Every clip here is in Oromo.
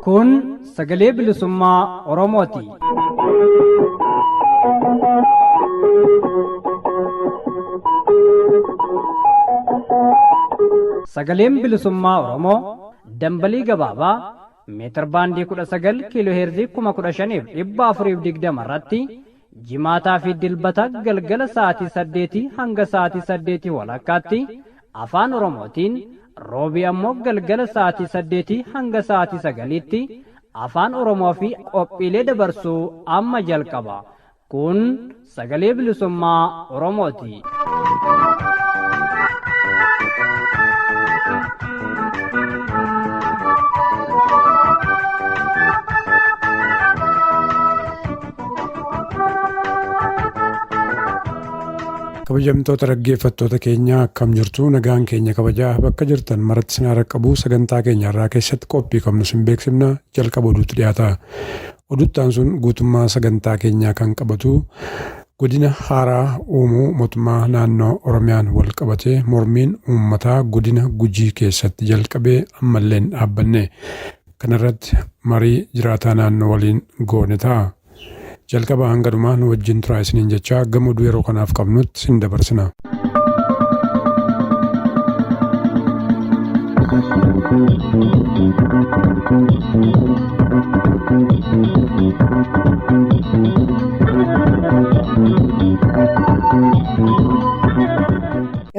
Kun sagalee bilisummaa Oromooti. Sagaleen bilisummaa Oromoo dambalii gabaabaa meetir baandii 19 kiiloo heerzii 15,420 irratti jimaataa fi dilbata galgala sa'aatii 8 hanga sa'aatii 8 walakkaatti afaan Oromootiin roobii ammoo galgala sa'aatii 8 hanga sa'aatii 9tti afaan Oromoo fi qophiilee dabarsuu amma jalqaba. Kun sagalee bilisummaa Oromooti. Kabajamtoota dhaggeeffattoota keenya akkam jirtu? Nagaan keenya kabajaa bakka jirtan maratti sin haa qabu. Sagantaa keenya irraa keessatti qophii qabnu sin beeksifna. Jalqaba oduutti dhiyaata. Oduttaan sun guutummaa sagantaa keenyaa kan qabatu godina haaraa uumuu mootummaa naannoo Oromiyaan wal qabatee mormiin uummataa godina Gujii keessatti jalqabee ammallee hin dhaabbanne. Kanarratti marii jiraataa naannoo waliin goone ta'a. Jalqaba hanga dhumaa nu wajjin turaa isiniin jechaa gama oduu yeroo kanaaf qabnutti sin dabarsina.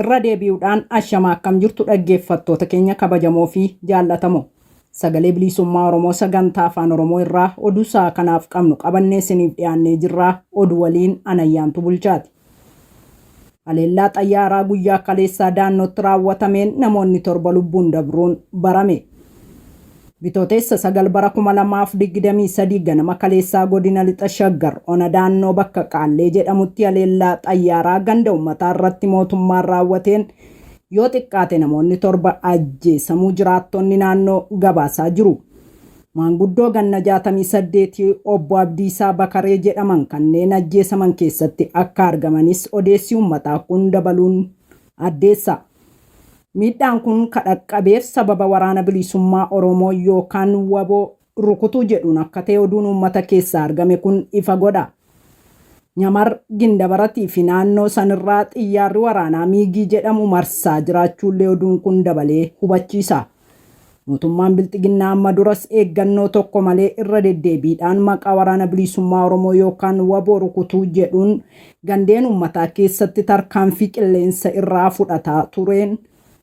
Irra deebi'uudhaan ashama, akkam jirtu dhaggeeffattoota keenya kabajamoo fi jaallatamoo? Sagalee Bilisummaa Oromoo sagantaa Afaan Oromoo irraa oduu sa'a kanaaf qabnu qabannee isiniif dhiyaannee jirra. Oduu waliin Anayyaantu Bulchaati. Haleellaa xayyaaraa guyyaa kaleessaa Daannootti raawwatameen namoonni 7 lubbuun dabruun barame. Bitootessa 9 bara 2023 ganama kaleessaa godina Lixa Shaggar ona Daannoo bakka Qaallee jedhamutti haleellaa xayyaaraa ganda uummataa irratti mootummaan raawwateen yoo xiqqaate namoonni 7 ajjeesamuu jiraattonni naannoo gabaasaa jiru. Maanguddoo ganna 68 Obbo Abdiisaa Bakaree jedhaman kanneen ajjeesaman keessatti akka argamanis odeessi uummataa kun dabaluun addeessa. Miidhaan kun ka dhaqqabeef sababa Waraana Bilisummaa Oromoo yookaan wbo rukutuu jedhuun akka ta'e oduun uummata keessaa argame kun ifa godha. Nyamar, Gindabaratii fi naannoo sanirraa xiyyaarri waraanaa Miigii jedhamu marsaa jiraachuullee oduun kun dabalee hubachiisa. Mootummaan Bilxiginnaa amma duras eeggannoo tokko malee irra deddeebiidhaan maqaa Waraana Bilisummaa Oromoo yookaan wbo rukutuu jedhuun gandeen uummataa keessatti tarkaanfii qilleensa irraa fudhataa tureen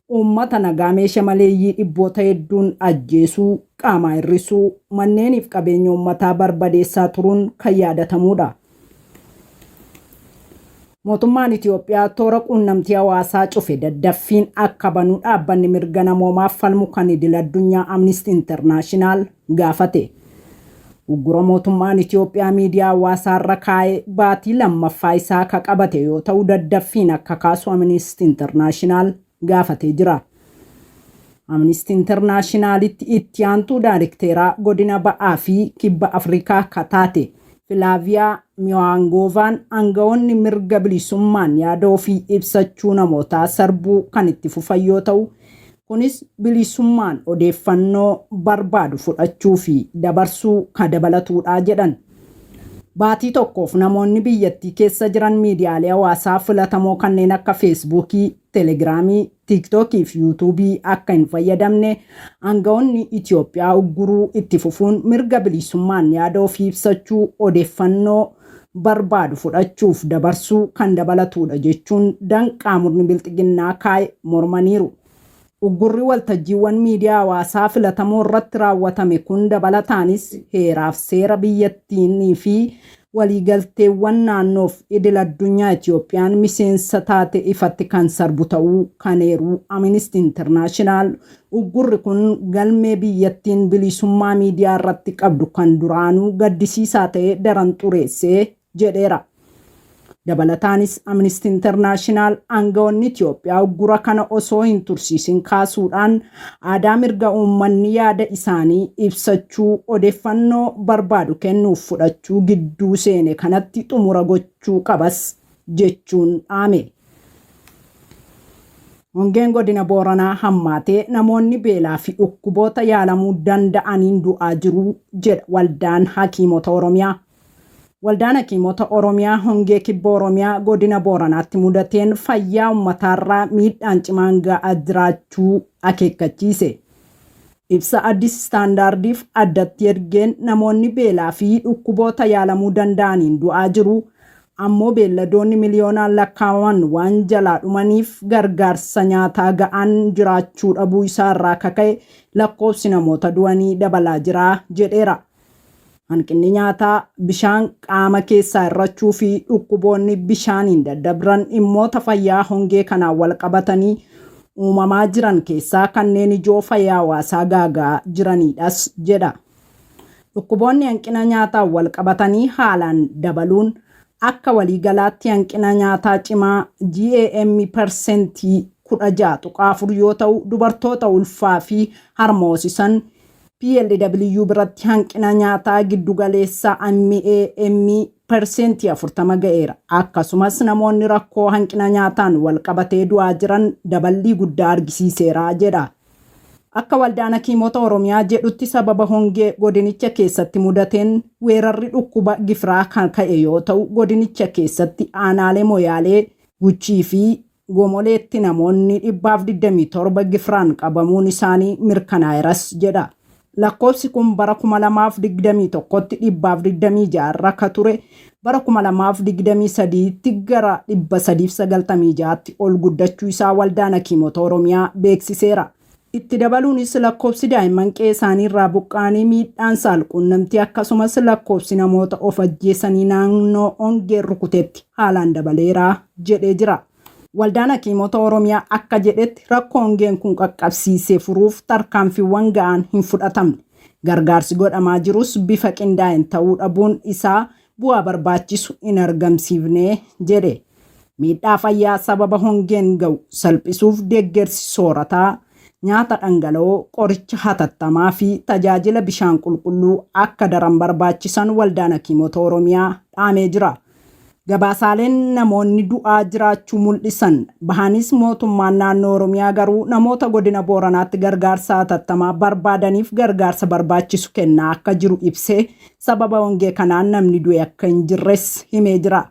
uummata nagaa meesha maleeyyii dhibboota hedduun ajjeesuu, qaamaa hir'isuu, manneeniif qabeenya uummataa barbadeessaa turuun kan yaadatamuudha. Mootummaan Itiyoophiyaa toora quunnamtii hawaasaa cufe daddaffiin akka banu dhaabbanni mirga namoomaaf falmu kan idil-addunyaa Amnesty International gaafate. Uggura mootummaan Itiyoophiyaa miidiyaa hawaasaarra kaa'e baatii lammaffaa isaa ka qabate yoo ta'u daddaffiin akka kaasu Amnesty International gaafatee jira. Amnesty Internationalitti itti aantuu daarikteeraa godina ba'aa fi kibba Afrikaa ka taate Filaaviyaa Miwaangoovaan aangawoonni mirga bilisummaan yaada ofii ibsachuu namootaa sarbuu kan itti fufan yoo ta'u, kunis bilisummaan odeeffannoo barbaadu fudhachuu fi dabarsuu ka dabalatuudha jedhan. Baatii tokkoof namoonni biyyattii keessa jiran miidiyaalee hawaasaa filatamoo kanneen akka Feesbuukii, Telegiraamii, Tiiktookii fi Yuutuubii akka hin fayyadamne aanga'oonni Itiyoophiyaa ugguruu itti fufuun mirga bilisummaan yaada ofii ibsachuu, odeeffannoo barbaadu fudhachuuf dabarsuu kan dabalatuudha jechuun danqaa murni Bilxiginnaa kaa'e mormaniiru. Uggurri waltajjiiwwan miidiyaa hawaasaa filatamoo irratti raawwatame kun dabalataanis heeraaf seera biyyattiinii fi waliigalteewwan naannoof idil-addunyaa Itiyoophiyaan miseensa taate ifatti kan sarbu ta'uu kan eeru Aministi Internaashinaal, uggurri kun galmee biyyattiin bilisummaa miidiyaa irratti qabdu kan duraanuu gaddisiisaa ta'e daran xureesse jedheera. Dabalataanis Amnesty International aangawoonni Itoophiyaa uggura kana osoo hin tursiisin kaasuudhaan aadaa mirga uummanni yaada isaanii ibsachuu, odeeffannoo barbaadu kennuuf fudhachuu gidduu seene kanatti xumura gochuu qabas jechuun dhaame. Hongeen godina Booranaa hammaatee namoonni beelaa fi dhukkuboota yaalamuu danda'aniin du'aa jiru jedha Waldaan Hakiimota Oromiyaa. Waldaan Hakiimota Oromiyaa hongee kibba Oromiyaa godina Booranaatti mudateen fayyaa uummataarraa miidhaan cimaan ga'aa jiraachuu akeekkachiise. Ibsa Addis Standardiif addatti ergeen namoonni beelaa fi dhukkuboota yaalamuu danda'aniin du'aa jiru, ammoo beelladoonni miliyoonaan lakkaa'aman waan jalaa dhumaniif gargaarsa nyaataa ga'aan jiraachuu dhabuu isaarraa kaka'e lakkoofsi namoota du'anii dabalaa jira jedheera. Hanqinni nyaataa, bishaan qaama keessaa hir'achuu fi dhukkuboonni bishaaniin daddabran dhimmoota fayyaa hongee kanaan wal qabatanii uumamaa jiran keessaa kanneen ijoo fayyaa hawaasaa gaagaa jiranidhas jedha. Dhukkuboonni hanqina nyaataan wal qabatanii haalaan dabaluun akka waliigalaatti hanqina nyaataa cimaa GAM persentii 16.4 yoo ta'u, dubartoota ulfaa fi harma hoosisan PLW biratti hanqina nyaataa giddugaleessa MAM persentii 40 ga'eera. Akkasumas namoonni rakkoo hanqina nyaataan wal qabatee du'aa jiran daballii guddaa argisiiseera jedha. Akka Waldaan Hakiimota Oromiyaa jedhutti sababa hongee godinicha keessatti mudateen weerarri dhukkuba gifiraa kan ka'e yoo ta'u, godinicha keessatti aanaalee Moyaalee, Guchii fi Gomoleetti namoonni 127 gifiraan qabamuun isaanii mirkanaa'eras jedha. Lakkoofsi kun bara 2021tti 126 irra ka ture bara 2023tti gara 396tti ol guddachuu isaa Waldaan Hakiimota Oromiyaa beeksiseera. Itti dabaluunis lakkoofsi daa'imman qe'ee isaanii irraa buqqa'anii miidhaan saalquunnamtii akkasumas lakkoofsi namoota of ajjeesanii naannoo hongeen rukutetti haalaan dabaleera jedhee jira. Waldaan Hakiimota Oromiyaa akka jedhetti rakkoo hongeen kun qaqqabsiise furuuf tarkaanfiiwwan ga'aan hin fudhatamne. Gargaarsi godhamaa jirus bifa qindaa'een ta'uu dhabuun isaa bu'aa barbaachisu hin argamsiifne jedhe. Miidhaa fayyaa sababa hongeen ga'u salphisuuf deeggarsi soorataa, nyaata dhangala'oo, qoricha hatattamaa fi tajaajila bishaan qulqulluu akka daran barbaachisan Waldaan Hakiimota Oromiyaa dhaamee jira. Gabaasaaleen namoonni du'aa jiraachuu mul'isan bahanis mootummaan naannoo Oromiyaa garuu namoota godina Booranaatti gargaarsa hatattamaa barbaadaniif gargaarsa barbaachisu kennaa akka jiru ibsee sababa hongee kanaan namni du'e akka hin jirres himee jira.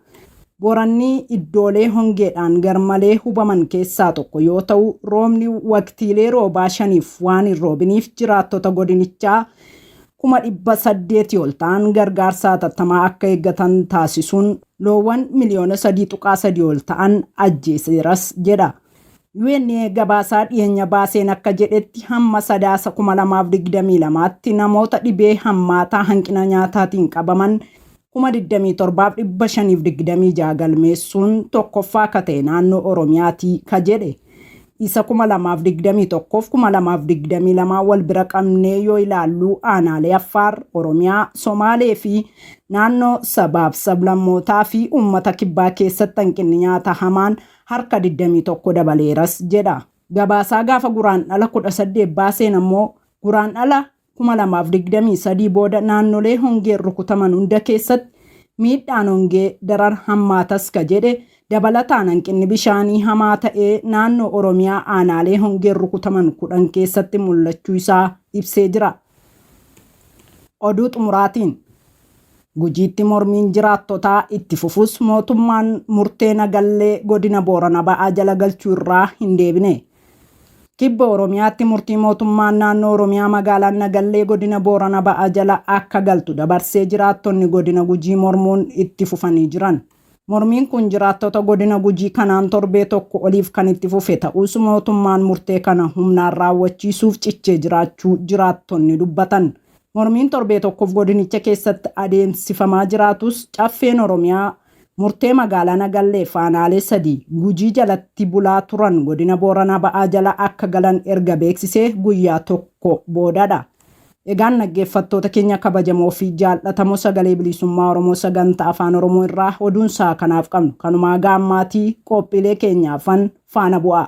Booranni iddoolee hongeedhaan garmalee hubaman keessaa tokko yoo ta'u, roobni waqtiilee roobaa shaniif waan hin roobiniif jiraattota godinichaa 800,000 ol ta'an gargaarsa hatattamaa akka eeggatan taasisuun loowwan miliyoona 3.3 ol ta'an ajjeeseeras jedha. UN gabaasaa dhiyeenya baaseen akka jedhetti hamma Sadaasa 2022tti namoota dhibee hammaataa hanqina nyaataatiin qabaman 27,526 galmeessuun tokkoffaa akka ta'e naannoo Oromiyaatii ka jedhe. Isa 2021 2022 wal bira qabnee yoo ilaallu aanaalee Affaar, Oromiyaa, Somaalee fi naannoo sabaaf sablammootaa fi uummata kibbaa keessatti hanqinni nyaata hamaan harka 21 dabaleeras jedha. Gabaasaa gaafa Guraandhala 18 baaseen ammoo Guraandhala 2023 booda naannolee hongeen rukutaman hunda keessatti miidhaan hongee daran hammaatas ka jedhe, dabalataan hanqinni bishaanii hamaa ta'ee naannoo Oromiyaa aanaalee hongeen rukutaman 10 keessatti mul'achuu isaa ibsee jira. Oduu xumuraatiin Gujiitti mormiin jiraattotaa itti fufus mootummaan murtee Nagallee godina Boorana Ba'aa jala galchuu irraa hin deebine. Kibba Oromiyaatti murtii mootummaan naannoo Oromiyaa magaalaan Nagallee godina Boorana Ba'aa jala akka galtu dabarsee jiraattonni godina Gujii mormuun itti fufanii jiran. Mormiin kun jiraattota godina Gujii kanaan torbee tokko oliif kan itti fufe ta'us mootummaan murtee kana humnaan raawwachiisuuf cichee jiraachuu jiraattonni dubbatan. Mormiin torbee tokkoof godinicha keessatti adeemsifamaa jiraatus Caffeen Oromiyaa murtee magaalaa Nagallee fi aanaalee sadii Gujii jalatti bulaa turan godina Booranaa Ba'aa jala akka galan erga beeksisee guyyaa tokko boodadha. Egaan dhaggeeffattoota keenya kabajamoo fi jaallatamoo sagalee bilisummaa Oromoo sagantaa afaan Oromoo irraa oduun isaa kanaaf qabnu kanumaa gaammaatii qophiilee keenyaafan faana bu'aa.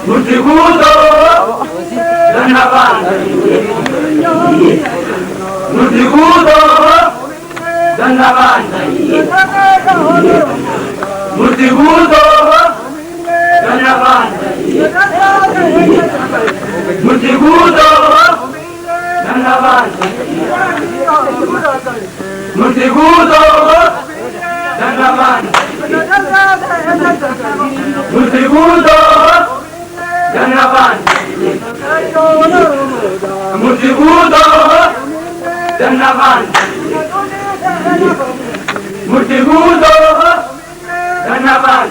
Murtii guutoo Gannabaan. Murtii guutoo Gannabaan. Murtii guutoo Gannabaan. Murtii guutoo Gannabaan. Murtii guutoo Gannabaan. Murtii guutoo Gannabaan. Murtii guutoo Gannabaan. Murtii guutoo Gannabaan.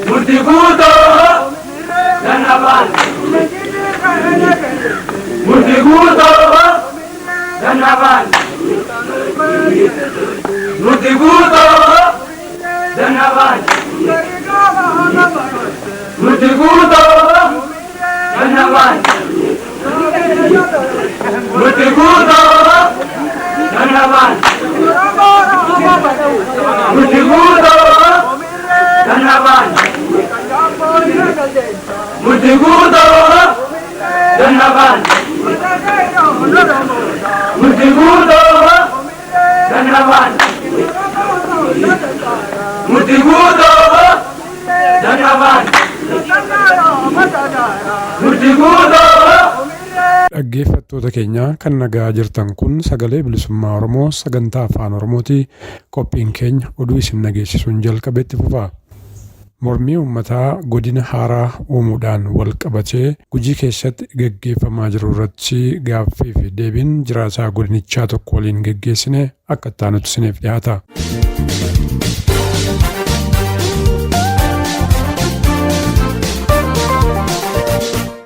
Murtii guutoo Gannabaan. Murtii guutoo Gannabaan. Murtii guutoo Gannabaan. Murtii guutoo Gannabaan. Murtii guutoo Gannabaan. Murtii guutoo Gannabaan. Murtii guutoo Gannabaan. Murtii guutoo Gannabaan. Murtii guutoo Gannabaan. Murtii guutoo. Dhaggeeffattoota keenya kan nagaa jirtan kun Sagalee Bilisummaa Oromoo sagantaa Afaan Oromooti. Qophiin keenya oduu isin dhageessisuun jalqabetti fufa. Mormii uummataa godina haaraa uumuudhaan wal qabatee Gujii keessatti geggeeffamaa jiru irratti gaaffii fi deebiin jiraataa godinichaa tokko waliin geggeessine akka itti aanutti isiniif dhiyaata.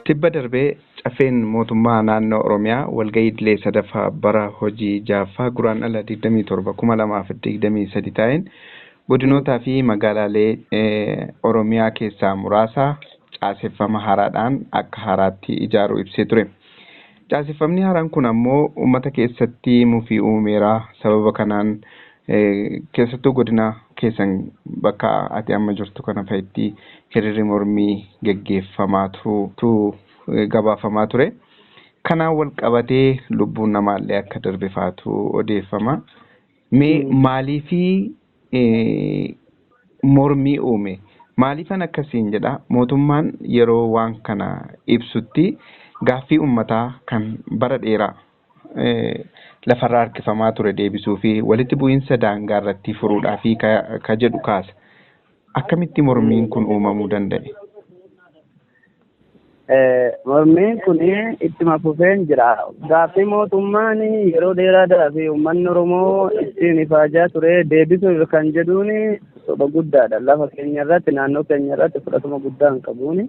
Tibba darbee Caffeen Mootummaa Naannoo Oromiyaa walga'ii idilee sadaffaa bara hojii ja'affaa Guraandhala 27, 2023 taa'een godinootaa fi magaalaalee Oromiyaa keessaa muraasa caaseffama haaraadhaan akka haaraatti ijaaruu ibsee ture. Caaseffamni haaraan kun ammoo uummata keessatti mufii uumeera. Sababa kanaan keessattuu godina keessan bakka ati amma jirtu kana fa'itti hiriirri mormii geggeeffamaa turuutu gabaafamaa ture. Kanaan wal qabatee lubbuun namaallee akka darbe fa'aatu odeeffama. Mee maaliifi mormii uume? Maaliifan akkasiin jedha? Mootummaan yeroo waan kana ibsutti gaaffii uummataa kan bara dheeraa lafarraa harkifamaa ture deebisuu fi walitti bu'iinsa daangaa irratti furuudhaa fi ka jedhu kaasa. Akkamitti mormiin kun uumamuu danda'e? Mormiin kun ittuma fufeen jira. Gaaffii mootummaan yeroo dheeraadhaa fi uummanni Oromoo ittiin ifaajaa ture deebisuuf kan jedhuun soba guddaadha. Lafa keenya irratti, naannoo keenya irratti fudhatama guddaa hin qabuuni.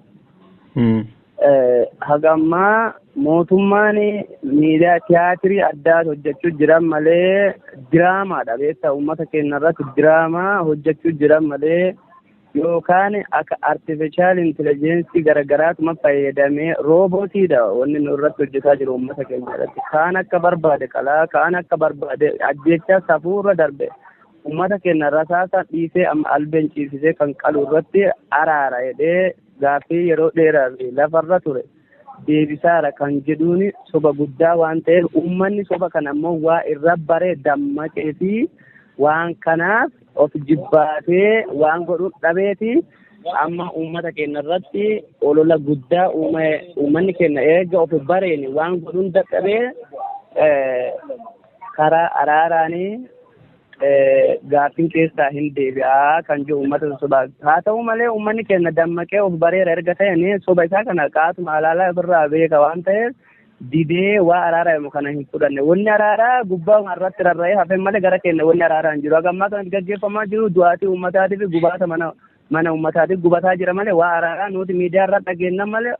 Haga ammaa mootummaan miidiyaa tiyaatirii addaa hojjechuu jiran malee, diraamaadha beektaa, uummata keenya irratti diraamaa hojjechuu jiran malee, yookaan akka artificial intelligence garagaraatuma fayyadamee roobootiidha wanni nu irratti hojjetaa jiru uummata keenya irratti. Kaan akka barbaade qalaa, kaan akka barbaade ajjechaa safuurra darbe, uummata keenya rasaasa dhiisee amma albeen ciisisee kan qalu irratti araara jedhee gaaffii yeroo dheeraa fi lafarra ture deebisaara kan jedhuun soba guddaa waan ta'eef, uummanni soba kana ammoo waa irra baree dammaqee fi waan kanaaf of jibbaatee waan godhu dhabeeti amma uummata keenya irratti olola guddaa uume. Uummanni keenya eega of bareen waan godhuun dadhabee karaa araaraanii gaaffiin keessaa hin deebi'aa kan jiru uummata soba. Haa ta'u malee, uummanni keenya dammaqee of bareera erga ta'een soba isaa kana qaatuma alaalaa ofirraa beeka waan ta'eef didee waa araaraa himu kana hin fudhanne. Wanni araaraa gubbaa irratti rarra'ee hafe malee gara keenya wanni araaraa hin jiru. Haga ammaa kanatti gaggeeffamaa jiru du'aatii uummataatii fi gubaata mana uummataatiif gubataa jira malee waa araaraa nuti miidiyaa irra dhageenna malee,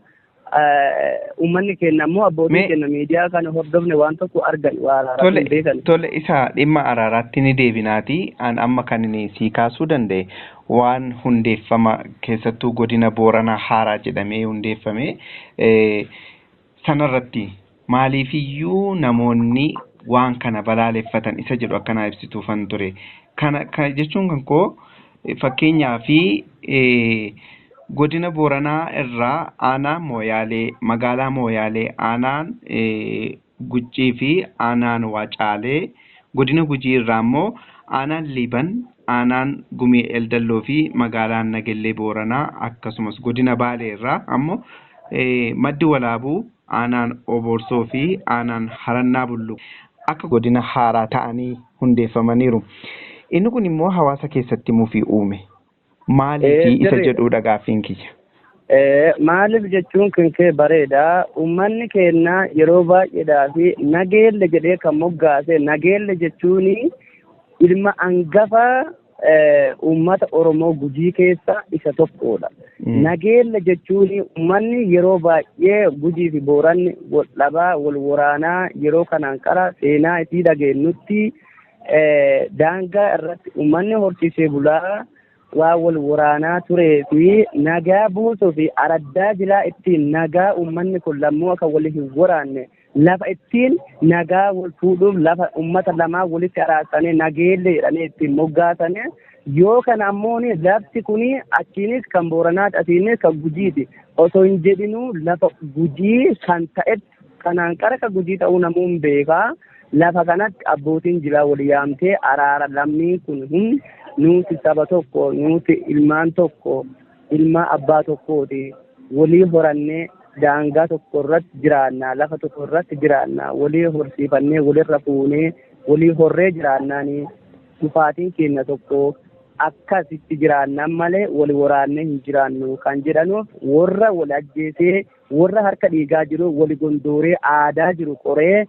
uummanni keenya ammoo abbootiin keenya miidiyaa kana hordofne waan tokko argan waa araaraa hin beekan. Tole, isa dhimma araaraatti ni deebinaati. An amma kan inni sii kaasuu danda'e waan hundeeffama keessattuu godina Booranaa haaraa jedhamee hundeeffame sanarratti maaliifiyyuu namoonni waan kana balaaleffatan isa jedhu akkanaa ibsituufan ture. Kana jechuun kan koo fakkeenyaa fi Godina Booranaa irraa aanaa Mooyaalee, magaalaa Mooyaalee, aanaan Guccii fi aanaan Waacaalee, godina Gujii irraa immoo aanaan Liiban, aanaan Gumii Eldalloo fi magaalaan Nagellee Booranaa akkasumas godina Baalee irraa ammoo maddi Walaabuu, aanaan Oboorsoo fi aanaan Harannaa Bulluq akka godina haaraa ta'anii hundeeffamaniiru. Inni kun immoo hawaasa keessatti mufii uume. Maaliif isa jedhudha gaaffiin kiyya. Maaliif jechuun kan kee bareeda. Uummanni keenya yeroo baay'eedhaa fi nageelle jedhee kan moggaase nageelle jechuun ilma hangafa uummata Oromoo Gujii keessa isa tokkodha. Nageelle jechuun uummanni yeroo baay'ee Gujii fi Booranni wal dhabaa wal waraanaa yeroo kanaan qara seenaa isii dhageenyutti daangaa irratti uummanni horsiisee bulaa waa wal waraanaa turee fi nagaa buusuu fi araddaa jilaa ittiin nagaa uummanni kun lammuu akka wal hin waraanne lafa ittiin nagaa wal fuudhuuf lafa uummata lamaa walitti araarsanii nageelle jedhanii ittiin moggaasanii yoo kana ammoo lafti kun achiinis kan Booranaati asiinis kan Gujiiti osoo hin jedhinuu lafa Gujii kan ta'etti kanaan qara kan Gujii ta'uu namuun beekaa lafa kanatti abbootiin jilaa wal yaamtee araara lammiin kun hundi nuti saba tokko nuti ilmaan tokko ilma abbaa tokkooti walii horannee daangaa tokko irratti jiraannaa lafa tokko irratti jiraannaa walii horsiifannee walirra fuunee walii horree jiraannaanii dhufaatiin keenya tokko akkasitti jiraannaan malee wal waraannee hin jiraannu kan jedhanuuf warra wal ajjeesee warra harka dhiigaa jiru wal gondooree aadaa jiru qoree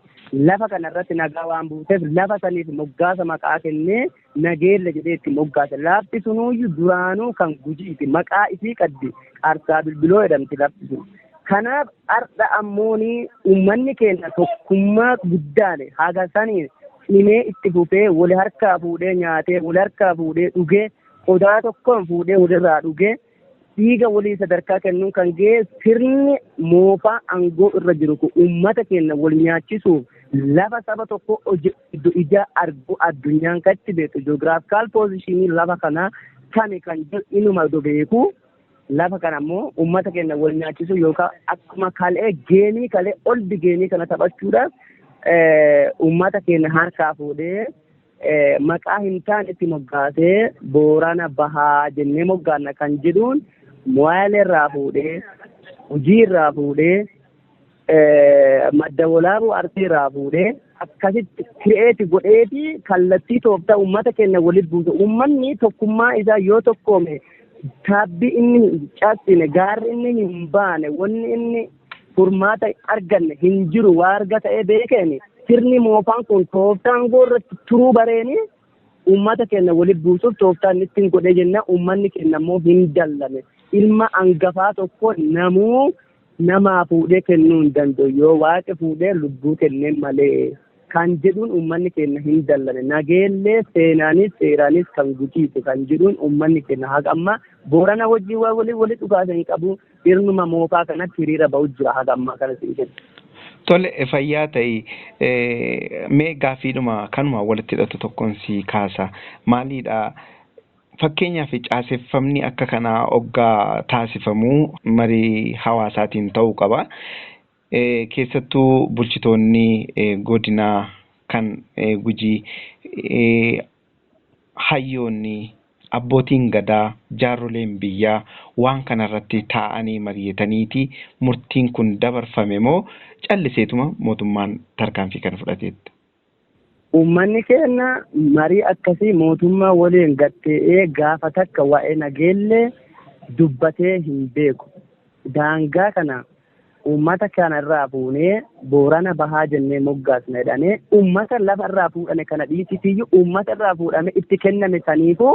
lafa kanarratti nagaa waan buuseef lafa saniif moggaasa maqaa kennee nageelle jedhee itti moggaase. Lafti sunuyyuu duraanuu kan Gujiiti maqaa isii qabdi Qarsaa Bilbiloo jedhamti lafti sun. Kanaaf har'a ammooni uummanni keenya tokkummaa guddaan haga saniin cimee itti fufee wal harkaa fuudhee nyaatee wal harkaa fuudhee dhugee qodaa tokkoon fuudhee walirraa dhugee dhiiga walii sadarkaa kennuun kan ga'e sirni moofaa aangoo irra jiru kun uummata keenya wal nyaachisuuf lafa saba tokko ija argu addunyaan kan itti beektu ji'oogiraafikaal poozishinii lafa kanaa kami kan jedhu inuma beeku lafa kana ammoo uummata keenya wal nyaachisuu yookaan akkuma kalee geenii kalee oldi geenii kana taphachuudhaaf uummata keenya harkaa fuudhee maqaa hin taane itti moggaasee Boorana Bahaa jennee moggaanna kan jedhuun Moyaalee irraa fuudhee Gujii irraa fuudhee madda walaabuu Arsii irraa fuudhee akkasitti kireeti godheeti kallattii tooftaa uummata keenya walitti buuse. Uummanni tokkummaa isaa yoo tokkoome taabbii inni hin cabsine gaarri inni hin baane wanni inni furmaata arganne hin jiru waa arga ta'ee beekeen sirni moofaan kun tooftaan aangoo irratti turuu bareeni uummata keenya walitti buusuuf tooftaan ittiin godhee jenna uummanni keenya immoo hin dallame. Ilma hangafaa tokko namuu namaa fuudhee kennuu hin danda'u yoo waaqi fuudhee lubbuu kennee malee kan jedhuun uummanni keenya hin dallame. Nageellee seenaanis seeraanis kan Gujiiti kan jedhuun uummanni keenya haga ammaa Boorana wajjin waa walii walii dhukaasa hin qabu sirnuma moofaa kanatti hiriira ba'u jira haga ammaa kana siin kennu. Tole fayyaa ta'i mee gaaffiidhuma kanuma walitti hidhatu tokkoon si kaasa. Maaliidha? Fakkeenyaaf caaseffamni akka kanaa oggaa taasifamu marii hawaasaatiin ta'uu qaba. Keessattuu bulchitoonni godinaa kan Gujii hayyoonni abbootiin gadaa jaarroleen biyyaa waan kanarratti taa'anii mari'ataniiti murtiin kun dabarfame moo calliseetuma mootummaan tarkaanfii kana fudhateetti? Uummanni keenya marii akkasii mootummaa waliin gatta'ee gaafa takka waa'ee nageellee dubbatee hin beeku. Daangaa kana uummata kana irraa fuunee Boorana Bahaa jennee moggaasna jedhanii uummata lafa irraa fuudhame kana dhiisitiyyuu uummata irraa fuudhame itti kenname saniifuu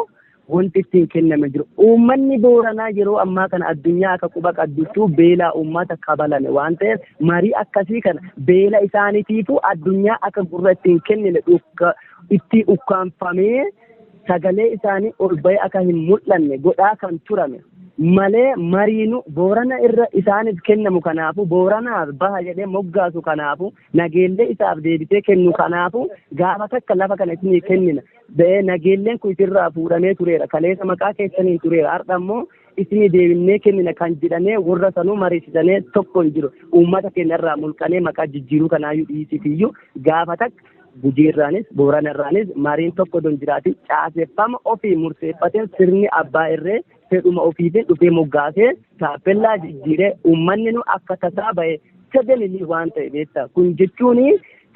wanti ittiin kenname jiru. Uummanni Booranaa yeroo ammaa kana addunyaa akka quba qabduttuu beelaa uummata kabalame waan ta'eef marii akkasii kana beela isaaniitiifuu addunyaa akka gurra ittiin kennine itti ukkaanfamee sagalee isaanii ol bahee akka hin mul'anne godhaa kan turame malee mariinu Boorana irra isaaniif kennamu kanaafu Booranaaf baha jedhee moggaasu kanaafu nageellee isaaf deebisee kennu kanaafu gaafa takka lafa kana isinii kennina ba'ee nageelleen kun isirraa fuudhamee tureera kaleessa maqaa keessaniin tureera har'a immoo Isinii deebinnee kennina kan jedhamee warra sanuu mariisisanii tokko hin jiru. Uummata keenya irraa mulqanee maqaa jijjiiruu kanaayyuu dhiisifiyyuu gaafa takka Gujiirraanis Booranarraanis mariin tokko don jiraati caaseffama ofii murteeffatee sirni abbaa irree fedhuma ofiitiin dhufee moggaasee taappellaa jijjiiree uummanni nu akka tasaa ba'e sagalii waan ta'e beektaa. Kun jechuun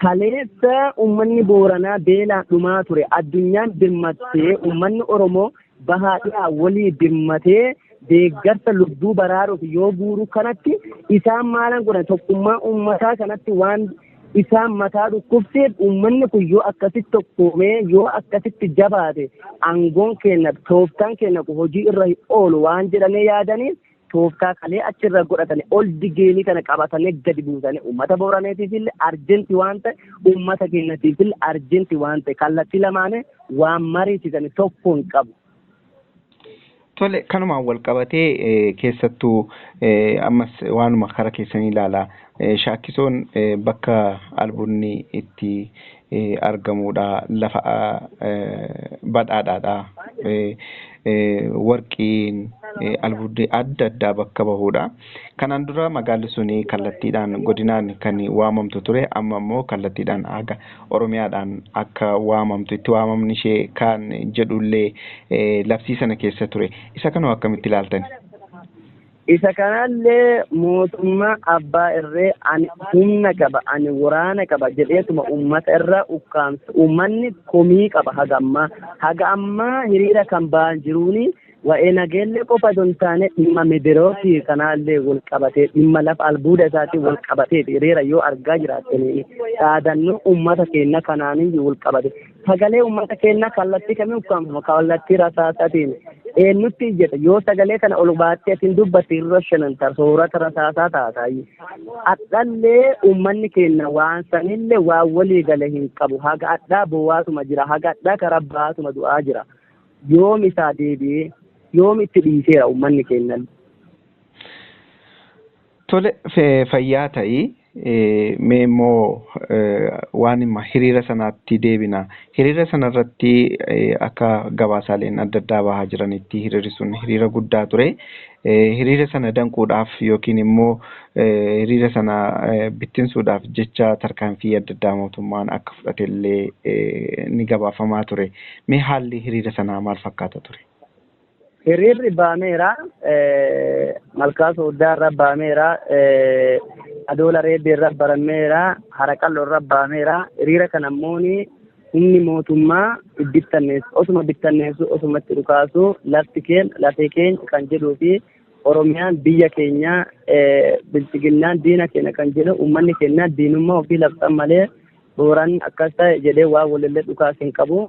kaleessa uummanni Booranaa beelaan dhumaa ture, addunyaan birmattee, uummanni Oromoo bahaa dhiyaa walii birmatee deeggarsa lubbuu baraaruuf yoo guuru kanatti isaan maalan godhan? Tokkummaa uummataa kanatti waan isaan mataa dhukkubseef, uummanni kun yoo akkasitti tokkoomee, yoo akkasitti jabaate, aangoon keenya, tooftaan keenya kun hojii irra hin oolu waan jedhamee yaadaniif, tooftaa kalee achirra godhatanii ol digeenii kana qabatanii gadi buusanii uummata Booraneetiif illee urgent waan ta'e, uummata keenyatiif illee urgent waan ta'e, kallattii lamaanii waan mariisisanii tokko hin qabu. Tole, kanumaan wal qabatee keessattuu ammas waanuma kara keessanii ilaala. Shaakkisoon bakka albuudni itti argamudha. Lafa badhaadhaadha. Warqiin, albuudni adda addaa bakka bahudha. Kanaan dura magaalli suni kallattiidhaan godinaan kan waamamtu ture. Amma immoo kallattiidhaan haga Oromiyaadhaan akka waamamtu itti waamamni ishee kan jedhullee labsii sana keessa ture. Isa kanoo akkamitti ilaaltani? Isa kanallee mootummaa abbaa irree ani humna qaba, ani waraana qaba jedheetuma uummata irraa ukkaamsa. Uummanni komii qaba haga ammaa. Haga ammaa hiriira kan ba'an jiruuni waa'ee nageellee qofa osoo hin taane dhimma midirootii kanaallee wal qabatee, dhimma lafa albuuda isaatiin wal qabatee hiriira yoo argaa jiraattanii dhaadannoo uummata keenya kanaaniyyuu wal qabate. Sagalee uummata keenya kallattii kamiin ukkaamsama? Kallattii rasaasaatiin. Eenyutti iyyata? Yoo sagalee kana ol baattee atiin dubbatte irra shananta soorata rasaasaa taataayi. Hadhallee uummanni keenya waan sanillee waan walii gale hin qabu. Haga hadhaa boo'aatuma jira. Haga hadhaa karaa baatuma du'aa jira. Yoom isaa deebi'ee, yoom itti dhiiseera uummanni keenya? Tole, fayyaa ta'ii, mee immoo waan dhimma hiriira sanaatti deebina. Hiriira sanarratti akka gabaasaaleen adda addaa bahaa jiranitti hiriirri sun hiriira guddaa ture. Hiriira sana danquudhaaf yookiin immoo hiriira sana bittinsuudhaaf jecha tarkaanfii adda addaa mootummaan akka fudhatellee ni gabaafamaa ture. Mee haalli hiriira sanaa maal fakkaata ture? Hiriirri baameera. Malkaa Sooddaa irra baameera. Adoola Reeddee irra barameera. Haraqalloo irra baameera. Hiriira kana immoo humni mootummaa bittanneessu, osuma bittanneessu, osumatti dhukaasu, lafti keenya lafee keenya kan jedhuu fi Oromiyaan biyya keenya, bilchiginnaan diina keenya kan jedhu, uummanni keenya diinummaa ofii labsan malee Booran akkas ta'e jedhee waan walillee dhukaas hin qabu.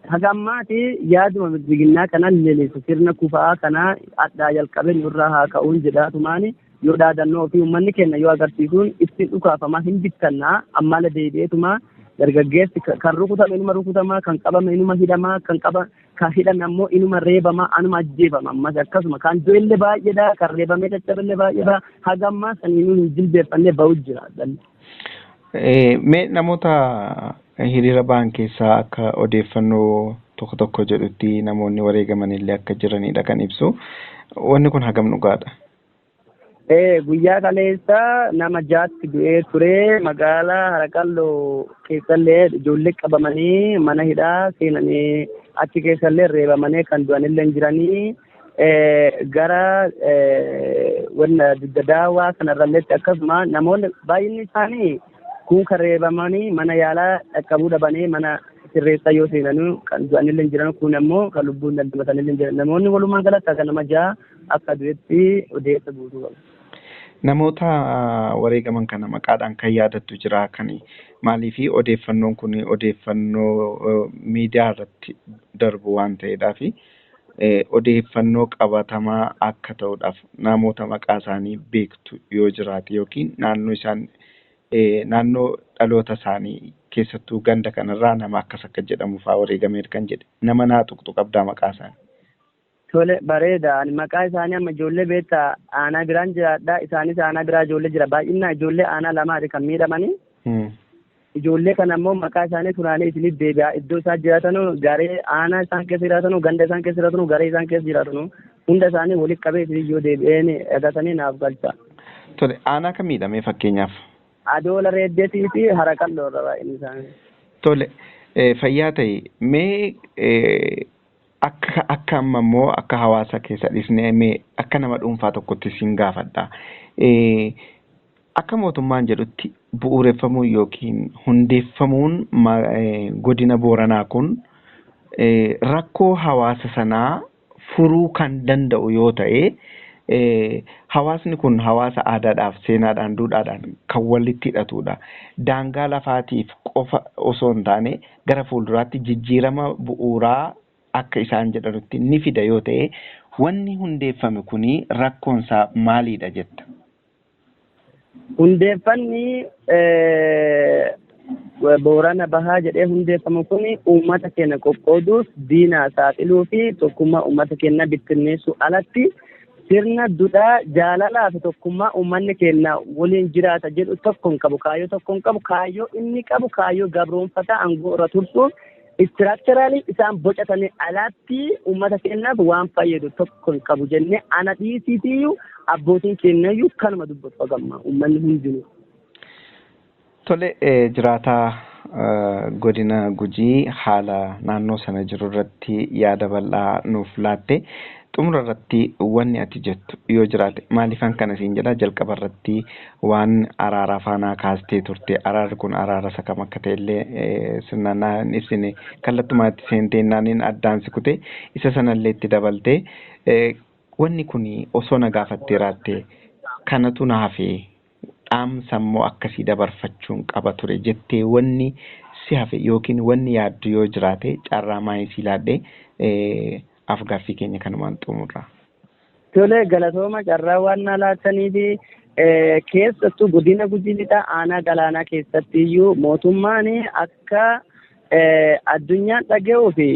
Haga ammaati yaaduma bilchiginnaa kana lelisu sirna kufaa kana addaa jalqabee nurraa haa ka'uun jedhaatumaani yoo dhaadannoo ofii uummanni keenya yoo agarsiisuun ittiin dhukaafamaa hin bittannaa. Ammaala deebi'eetuma dargaggeessi kan rukutame inuma rukutamaa, kan qabame inuma hidhamaa, kan qaba kan hidhame ammoo inuma reebamaa, anuma ajjeefama. Ammas akkasuma kan du'ellee baay'eedha, kan reebamee caccabellee baay'eedha. Haga ammaa saniinuu hin jilbeeffannee ba'u jira. Mee namoota hiriira ba'an keessaa akka odeeffannoo tokko tokko jedhutti namoonni wareegaman illee akka jiranidha kan ibsu. Wanni kun hagam dhugaadha? Guyyaa kaleessa nama 6tti du'ee ture. Magaalaa Haraqalloo keessallee ijoollee qabamanii mana hidhaa seenanii achi keessallee reebamanii kan du'anillee jiranii, gara wanna dugda daawwaa kanarralleetti akkasuma namoonni baay'inni isaanii kun kan reebamanii mana yaalaa dhaqqabuu dhabanii mana sirreessaa yoo seenanii kan du'anillee jiran, kun ammoo kan lubbuun dandamatanillee jiran, namoonni walumaa galatti akka nama 6 akka du'etti odeessa guutuu qabu. Namoota wareegaman kana maqaadhaan kan yaadattu jira kan? Maaliifi odeeffannoon kun odeeffannoo miidiyaa irratti darbu waan ta'eedhaaf, odeeffannoo qabatamaa akka ta'uudhaaf namoota maqaa isaanii beektu yoo jiraate yookiin naannoo isaan naannoo dhaloota isaanii, keessattuu ganda kanarraa nama akkas akka jedhamu fa'aa wareegameera kan jedhe nama naa tuqxu qabdaa maqaa isaanii? Tole, bareeda. Ani maqaa isaanii amma ijoollee beektaa aanaa biraan jiraadha. Isaanis aanaa biraa ijoollee jira. Baay'inaan ijoollee aanaa lamaati kan miidhamanii. Ijoollee kana immoo maqaa isaanii funaanee isiniif deebi'a. Iddoo isaan jiraatanu, garee aanaa isaan keessa jiraatanu, ganda isaan keessa jiraatanu, garee isaan keessa jiraatanu hunda isaanii walitti qabee isinii yoo deebi'een eegatanii naaf galcha. Tole, aanaa kamiidha mee fakkeenyaaf? Adoola Reeddeetii fi Haraqalloo irra baay'inni isaanii. Tole, fayyaa ta'e, mee akka amma immoo akka hawaasa keessa dhiisnee mee akka nama dhuunfaa tokkotti siin gaafadha. Akka mootummaan jedhutti bu'uureffamuun yookiin hundeeffamuun godina Booranaa kun rakkoo hawaasa sanaa furuu kan danda'u yoo ta'e, hawaasni kun hawaasa aadaadhaaf, seenaadhaan, duudhaadhaan kan walitti hidhatudha. Daangaa lafaatiif qofa osoo hin taane gara fuulduraatti jijjiirama bu'uuraa akka isaan jedhanutti ni fida yoo ta'e, wanni hundeeffame kuni rakkoonsaa maaliidha jetta? Hundeeffanni Boorana Bahaa jedhee hundeeffamu kun uummata keenya qoqqooduuf, diinaa saaxiluu fi tokkummaa uummata keenya bittinneessuu alatti sirna duudhaa jaalalaa fi tokkummaa uummanni keenya waliin jiraata jedhu tokko hin qabu. Kaayyoo tokko hin qabu. Kaayyoo inni qabu kaayyoo gabroonfataa aangoo irra tursuuf istiraakcharaalii isaan bocatanii alatti uummata keenyaaf waan fayyadu tokko hin qabu jennee ana dhiisiitiyyuu abbootiin keenyayyuu kanuma dubbatu hagamma uummanni hundinuu. Tole, jiraataa godina Gujii haala naannoo sana jiru irratti yaada bal'aa nuuf laatte, xumura irratti wanni ati jettu yoo jiraate. Maaliifan kana siin jedha? Jalqaba irratti waan araaraa faanaa kaastee turte. Araarri kun araara isa kam akka ta'e illee sirnaan hin ibsine, kallattumaatti seentee naaniin addaan si kute. Isa sanallee itti dabalte, wanni kun osoo na gaafattee raatte kanatu na hafee, dhaamsa immoo akkasii dabarfachuun qaba ture jettee wanni si hafe yookiin wanni yaaddu yoo jiraate, carraa maayisii laadhee afgaaffii keenya kanumaan xumurra. Tole, galatooma carraa waan na laattanii fi keessattuu godina Gujii Lixaa aanaa Galaanaa keessatti iyyuu mootummaan akka addunyaan dhaga'uu fi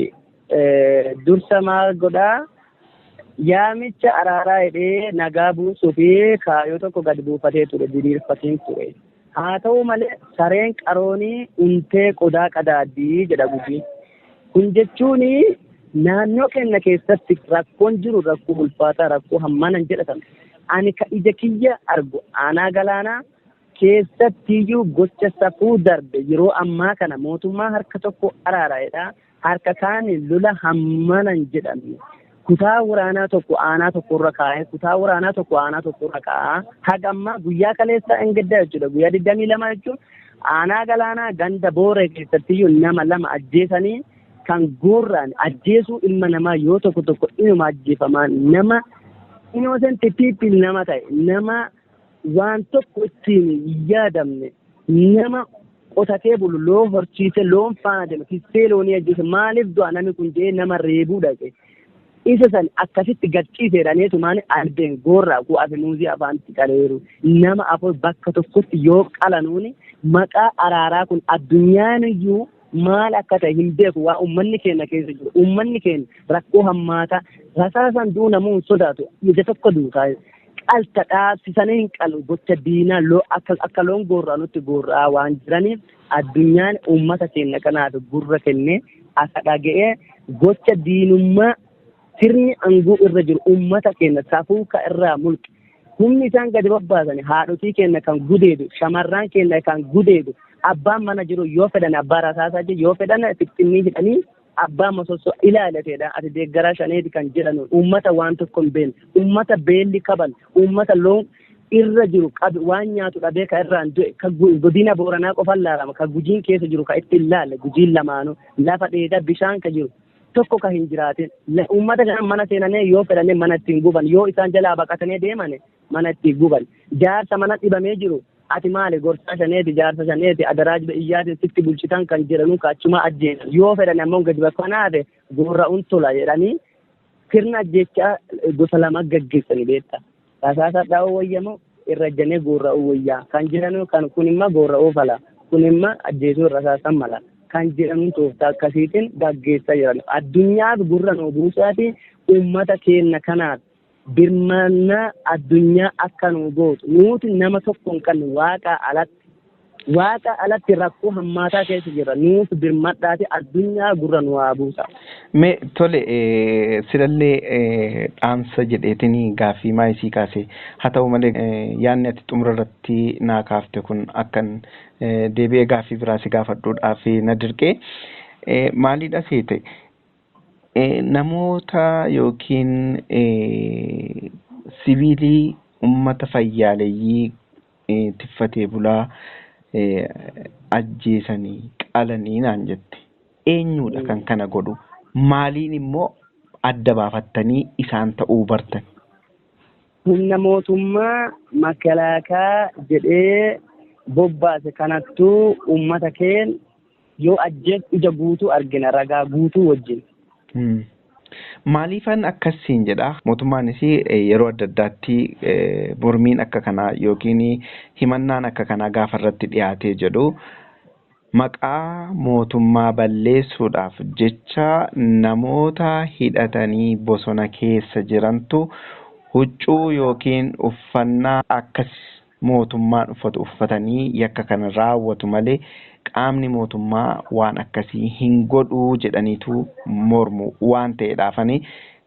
dursa maal godhaa, yaamicha araaraa jedhee nagaa buusuu fi kaayyoo tokko gad buufatee ture, diriirfateen ture. Haa ta'u malee, sareen qaroonii untee qodaa qadaaddii jedha Gujii. Kun jechuun naannoo keenya keessatti rakkoon jiru rakkoo ulfaataa, rakkoo hammana hin jedhatame. Ani ka ija kiyya argu aanaa Galaanaa keessattiyyuu gocha safuu darbe yeroo ammaa kana mootummaa harka tokko araaraa'edha. Harka kaani lola hammana hin jedhamne. Kutaa waraanaa tokko aanaa tokkorra kaa'ee, kutaa waraanaa tokko aanaa tokkorra kaa'aa. Haga ammaa guyyaa kaleessaa hin gaddaa jechuudha. Guyyaa 22 jechuun aanaa Galaanaa ganda Booree keessattiyyuu nama lama ajjeesanii, kan guurraan ajjeesuu ilma namaa yoo tokko tokko inuma ajjeefamaa, nama innocent people, nama ta'e, nama waan tokko ittiin hin yaadamne, nama qotatee bulu, loon horsiise, loon faana deema, tiksee loonii ajjeese. Maaliif du'a namni kun jedhee nama reebuu dhaqe, isa san akkasitti gadhiiseedhaneetumaan albeen goorraa ku'aa fi muuzii afaanitti qaleeru. Nama afur bakka tokkotti yoo qalanuuni, maqaa araaraa kun addunyaan iyyuu maal akka ta'e hin beeku. Waa uummanni keenya keessa jiru, uummanni keenya rakkoo hammaataa rasaasan du'u namuu hin sodaatu. Ija tokko duutaa qalta dhaabsisanii hin qalu. Gocha diinaa loo akka loon gorra'anutti gorra'aa waan jiraniif, addunyaan uummata keenya kanaaf gurra kennee akka dhaga'ee gocha diinummaa sirni aangoo irra jiru uummata keenya safuu ka irraa mulqe, humni isaan gadi babbaasan haadhotii keenya kan gudeedu, shamarran keenya kan gudeedu, abbaan mana jiru yoo fedhan abbaa rasaasaa jiru, yoo fedhan fixxinnii hidhanii abbaa masossoo ilaalateedha, ati deeggaraa shaneeti kan jedhan, uummata waan tokko hin beekne, uummata beelli qaban, uummata loon irra jiru qabi waan nyaatu dhabee ka irraan du'e, ka godina Booranaa qofan laalama, ka Gujiin keessa jiru ka itti hin laalle. Gujiin lamaanuu lafa dheedaa bishaan ka jiru tokko ka hin jiraatin. Uummata kana mana seenanii yoo fedhanii mana ittiin guban, yoo isaan jalaa baqatanii deeman mana ittiin guban. Jaarsa mana dhibamee jiru, ati maali, gorsaa shaneeti, jaarsa shaneeti, adaraa iyyaatiin sitti bulchitan kan jedhanu ka achuma ajjeesan. Yoo fedhan ammoo gadi bakka naafe gorra'uun tola jedhanii sirna ajjechaa gosa lama gaggeessanii beekta. Rasaasa dha'uu wayyamoo irra ejjanii gorra'uu wayyaa kan jedhanu, kan kun immoo gorra'uu fala, kun immoo ajjeesuu rasaasan mala kan jedhamu, tooftaa akkasiitiin gaggeessaa jiran. Addunyaaf gurra nu buusaati uummata keenya kanaaf birmannaa addunyaa akka nu gootu. Nuti nama tokko hin qabne waaqaa alatti. Waaqa alatti rakkoo hammaataa keessa jirra. Nuuf birmadhaati addunyaa gurra nu haa buusa. Mee tole, silallee dhaamsa jedheetiin gaaffii maayisii kaase, haa ta'u malee yaadni ati xumura irratti naa kaafte kun akkan deebi'ee gaaffii biraa si gaafadhuudhaaf na dirqee. Maalidha seete, namoota yookiin sibiilii uummata fayyaaleeyyii tiffatee bulaa ajjeesanii qalanii naan jette. Eenyudha kan kana godhu? Maaliin immoo adda baafattanii isaan ta'uu bartan? Humna mootummaa makalaakaa jedhee bobbaase kanattuu uummata keenya yoo ajjeesu ija guutuu argina, ragaa guutuu wajjin. Maaliifan akkasiin jedha? Mootummaanis yeroo adda addaatti mormiin akka kanaa yookiin himannaan akka kanaa gaafa irratti dhiyaatee jedhu, maqaa mootummaa balleessuudhaaf jecha namoota hidhatanii bosona keessa jirantu huccuu yookiin uffannaa akkas mootummaan uffatu uffatanii yakka kana raawwatu malee qaamni mootummaa waan akkasii hin godhuu jedhaniitu mormu waan ta'eedhaafani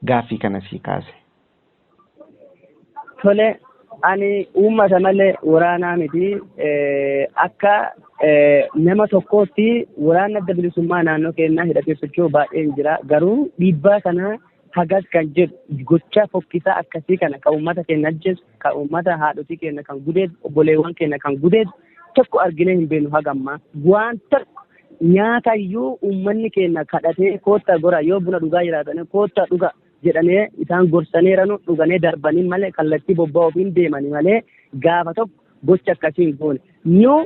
gaaffii kana sii kaase. Tole, ani uummata malee waraanaa miti. Akka nama tokkootti waraanni Adda Bilisummaa naannoo keenyaa hidhatee socho'u baay'een jira. Garuu dhiibbaa kana hagas kan jedhu, gocha fokkisaa akkasii kana kan uummata keenya ajjeesu, kan uummata haadhotii keenya kan gudeedu, obboleewwan keenya kan gudeedu tokko arginee hin beeknu haga ammaa. Waan tokko nyaata iyyuu uummanni keenya kadhatee, "Koottaa gora, yoo buna dhugaa jiraatan koottaa dhuga," jedhamee isaan gorsaneeranu dhuganii darbanii malee, kallattii bobba'uu ofiin deemanii malee gaafa tokko gocha akkasii hin goone. Nu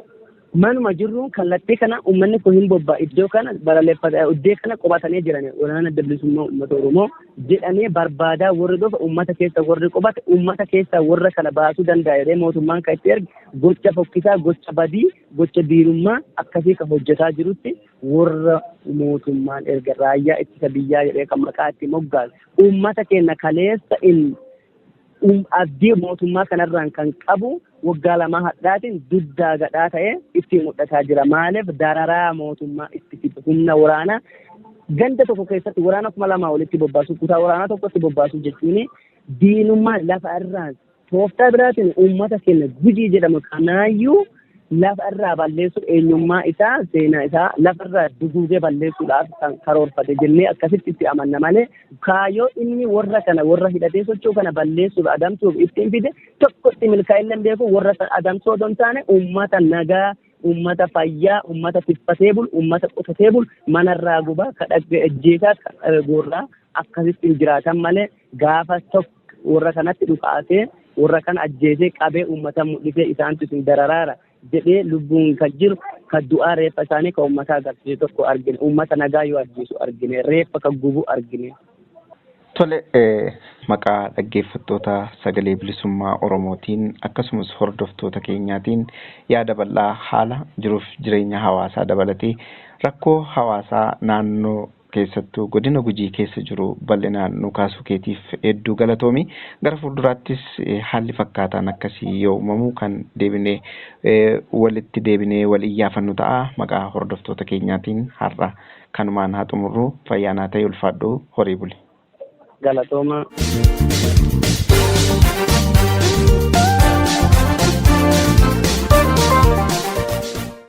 manuma jirru kallattii kana uummanni kun hin bobba'a, iddoo kana balaleeffata, iddoo kana qubatanii jiran waraana Adda Bilisummaa Uummata Oromoo jedhamee barbaadaa warri dhufa, uummata keessa warri qubate, uummata keessa warra kana baasuu danda'a jedhee mootummaan kan itti erge, gocha fokkisaa, gocha badii, gocha diinummaa akkasii kan hojjetaa jirutti, warra mootummaan erga raayyaa ittisa biyyaa jedhee kan maqaa itti moggaase, uummata keenya kaleessa in abdii mootummaa kanarraan kan qabu waggaa 2 hadhaatiin duddaa gadhaa ta'ee itti mul'ataa jira. Maaliif? Dararaa mootummaa itti fidu, humna waraanaa ganda tokko keessatti waraana 2000 walitti bobbaasu, kutaa waraanaa tokkotti bobbaasu jechuun diinummaa lafa irraan tooftaa biraatiin uummata keenya Gujii jedhamu kanaayyuu lafa irraa balleessuuf, eenyummaa isaa, seenaa isaa lafa irraa duguugee balleessuudhaaf kan karoorfate jennee akkasitti itti amanna malee, kaayyoo inni warra kana, warra hidhatee socho'u kana balleessuuf, adamsuuf ittiin fide tokkotti milkaa'inni hin beeku. Warra adamsuu otoo hin taane, uummata nagaa, uummata fayyaa, uummata tiffatee bulu, uummata qotatee bulu manarraa gubaa, kadhagge ajjeesaa, goorraa akkasitti hin jiraatan malee, gaafa tokko warra kanatti dhukaasee, warra kana ajjeesee, qabee uummata mul'isee, isaantu isin dararaara jedhee, lubbuun kan jiru, kan du'aa, reeffa isaanii kan uummataa agarsiisu tokko argine. Uummata nagaa yoo ajjeesu argine, reeffa kan gubu argine. Tole, maqaa dhaggeeffattoota Sagalee Bilisummaa Oromootiin akkasumas hordoftoota keenyaatiin yaada bal'aa haala jiruuf jireenya hawaasaa dabalatee rakkoo hawaasaa naannoo, keessattuu godina Gujii keessa jiru bal'inaan nu kaasuu keetiif hedduu galatoomi. Gara fuulduraattis haalli fakkaataan akkasii yoo uumamu kan deebinee walitti deebinee wal iyyaafannu ta'a. Maqaa hordoftoota keenyaatiin har'a kanumaan haa xumurru. Fayyaa naa ta'e, ulfaadhu, horii buli. Galatooma.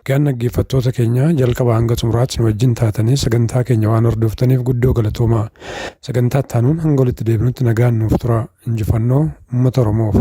Egaan dhaggeeffattoota keenya, jalqaba hanga xumuraatti nu wajjin taatanii sagantaa keenya waan hordoftaniif guddoo galatooma. Sagantaa itti aanuun hanga walitti deebinutti nagaan nuuf tura. Injifannoo uummata Oromoof.